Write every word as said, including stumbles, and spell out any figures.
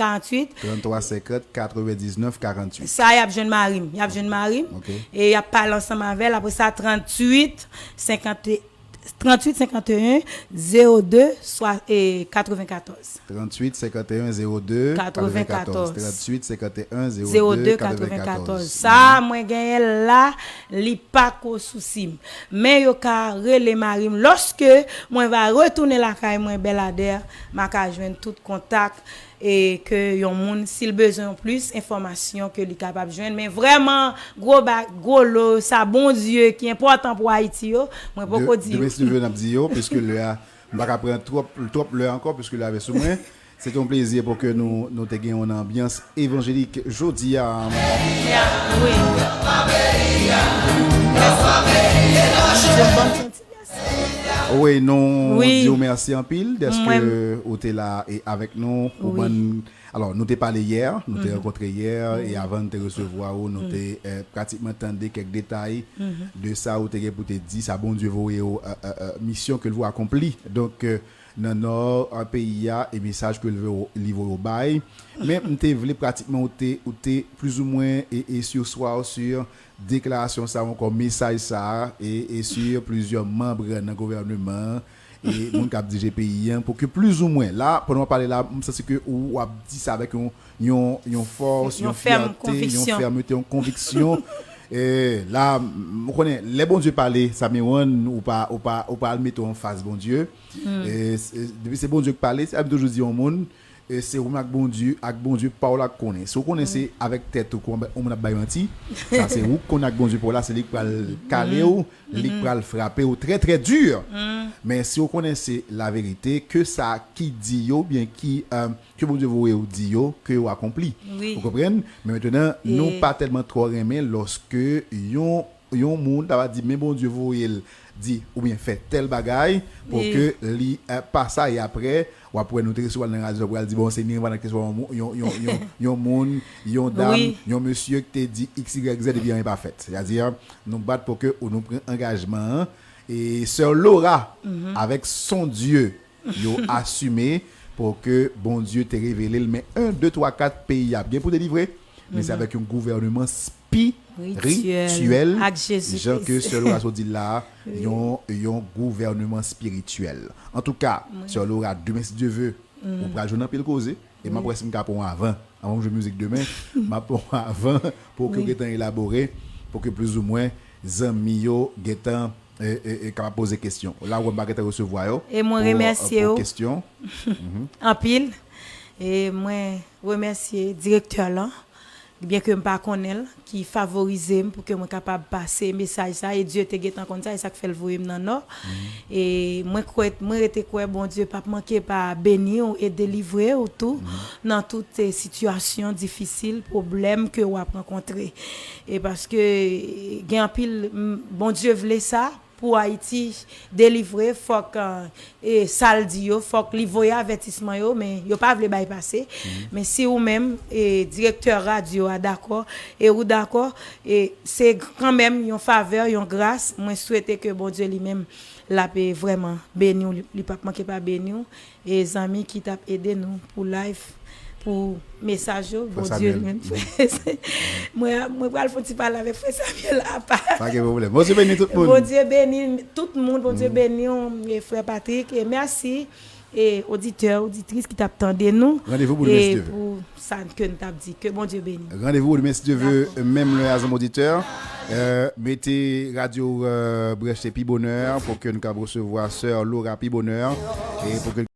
karant uit. Trannntwa senkant katrevendiznèf karanntuit. Sa, y ap jwenn mari m. Y ap jwenn mari m. Ok. E y ap pale ansanm avè l. Apre sa, tranntuit senkant, tranntuit senkanteyen zewo de katrevenkatòz. Tranntuit senkanteyen zewo de katrevenkatòz. Katrevenkatòz. Tranntuit senkanteyen zewo zewo de de katrevenkatòz. katrevenkatòz. Sa, mwen genyen l la, li pa ko sousi m. Men yo ka rele mari m. Lòske mwen va retounen lakay mwen, Bèladè, m a ka jwenn tout kontak e ke yon moun, si l bezwen plis enfòmasyon, ke li kapab jwenn. Men vrèman, gwo ba, gwo lo, sa Bondye ki enpòtan pou Ayiti yo, mwen poko di yo. Demen si Dye vle n ap di yo, piske lè a, m pa ka pran twòp, twòp lè ankò, piske lè a vè sou mwen. Se te yon plezi pou ke nou, nou te gen yon anbyans evanjelik jodi a. Ya, wi. Se bon santi. Wi, nou Wi. Di w mèsi anpil dèske Mwen ou te la e avèk nou. Ou Wi. bann, alò, nou te pale yè, nou te rankontre yè, e avan nou te resevwa ou, nou te eh, pratikman tande kèk detay de sa ou te gen pou te di, sa Bondye voye w, eh, eh, eh, misyon ke l voye akonpli. Donk, eh, nan nò an peyi a, e mesaj ke l voye w- li voye w bay. Men m te vle pratikman ou te, ou te plizoumwen e, e sur swa ou sur deklarasyon sa a ankò, mesaj sa a, e, e sur plizyè manm nan gouvèneman an, e moun k ap dirije peyi an, pou ke plizoumwen, la, pandan w ap pale la, m santi ke ou w ap di sa avèk yon, yon, yon fòs, Yon yon fèm fyète, yon konviksyon. Fèmte, yon konviksyon. E la, m konnen, lè Bondye pale, sa miwonn, ou pa, ou pa, ou pa al mete w anfas Bondye. E, se- depi se Bondye ki pale, sa m toujou di yon moun, e se ou menm ak Bondye, ak Bondye pa w la k konnen. Si w konnen se avèk tèt ou ke yon moun ap bay manti, sa se ou k konnen ak Bondye pa w la, se li k pral kale w, li k pral frape w trè, trè di. Men si w konnen se laverite, ke sa ki di yo, byen ki, eh, ke Bondye voye w di yo, ke yo akonpli. Wi. Ou konprann? Men mentnan, nou E- pa tèlman twò renmen lòske yon, yon moun ta va di, men Bondye voye l di, oubyen fè tèl bagay, pou E- ke li eh, pa sa, e apre, w ap wè nou te resevwa l nan radyo, pral di, bon, se Nirvana ki te resevwa yon, yon, yon, yon, yon moun, yon dam, Wi. Yon mesye ki te di X, Y, Z, epi anyen pa fèt. Sètadi, nou bat pou ke ou nou pran angajman an. E sè Laura, avèk son Dye, yo asime pou ke Bondye te revele l, men en, de, twa, kat peyi a gen pou delivre, men se avèk yon gouvèneman spirityèl, Ak Jezi jan Kris. Ke sè Laura sot di la, yon, yon gouvèneman spirityèl. Antouka, sè Laura, demen si Dye ve, ou pral jwenn anpil koze, e m ap wè si m ka pran w avan, avan m jwe mizik demen, m ap pran w avan, pou ke w gentan elabore, pou ke plizoumwen zanmi yo gentan e, e, e kapab poze kesyon. La ou wè m pa gentan resevwa yo. E mwen Pou, remèsye pou w. Kesyon. Anpil. E mwen remèsye direktè lan, byen ke m pa konnen l, ki favorize m pou ke mwen kapab pase mesaj sa, e Dye te gentan konn sa, e sa k fè l voye m nan Nò. E mwen kwè, mwen rete kwè Bondye p ap manke pa beni w e delivre w tou nan tout eh, sitiyasyon difisil, pwoblèm ke w ap rankontre. E paske gen anpil, m, Bondye vle sa, pou Ayiti delivre, fòk eh, e sa l di yo, fòk li voye avètisman yo, men yo pa vle bay pase. Men si ou menm, e direktè radyo a dakò, e ou dakò, e se kanmenm yon favè, yon gras, mwen swete ke Bondye li menm, l ap eh, vrèman beni w, li, li p ap manke pa beni w. E zanmi ki t ap ede nou pou live, pou mesaj yo, Frè Bondye Samuel. Menm. Mwen, mwen pral fè yon ti pale avèk Frè Samuel apa. Pa gen pwoblèm. Bondye beni tout moun. Bondye beni tout moun, Bondye beni w, e Frè Patrick, e mèsi, e oditè, oditris ki t ap tande nou. Randevou pou demen si Dye ve. E pou sa ke n t ap di, ke Bondye beni. Randevou pou demen si Dye ve, menm lè a zanmi oditè. Euh, mete radyo euh, branche pi bonè pou ke nou ka resevwa sè Laura pi bonè e pou ke